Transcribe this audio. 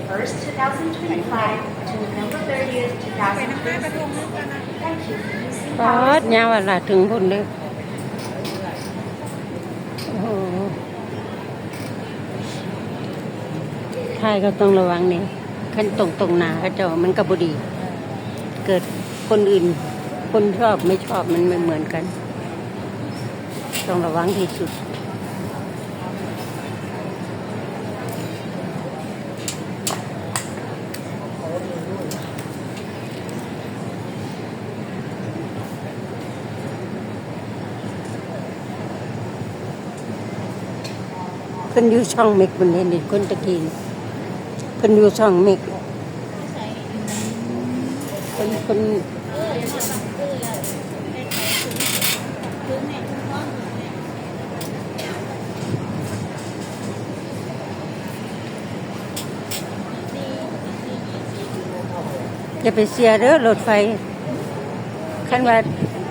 first, two thousand twenty-five to November thirtieth, two thousand twenty-six. Thank you for using ປາດ ຍາວລະເຖິງພຸ້ນເດີ. ໂອ້ໂຫ ຖ່າຍກໍຕ້ອງລະວັງນີ້ ຄັນຕົງ ຕົງໜ້າເຂົາເຈົ້າມັນກໍບໍ່ດີ ເກີດຄົນອື່ນ ຄົນຊອບໄມ່ຊອບມັນບໍ່ເໝືອນກັນ ຕ້ອງລະວັງທີ່ສຸດ. ເພິ່ນຢູ່ຊ່ອງເມັກພຸ້ນເດ້ ຄົນຕະກີ້ ເພິ່ນຢູ່ຊ່ອງເມັກ ເພິ່ນ ເພິ່ນ ຢ່າໄປເຊື່ອເດີລົດໄຟ ຄັນວ່າ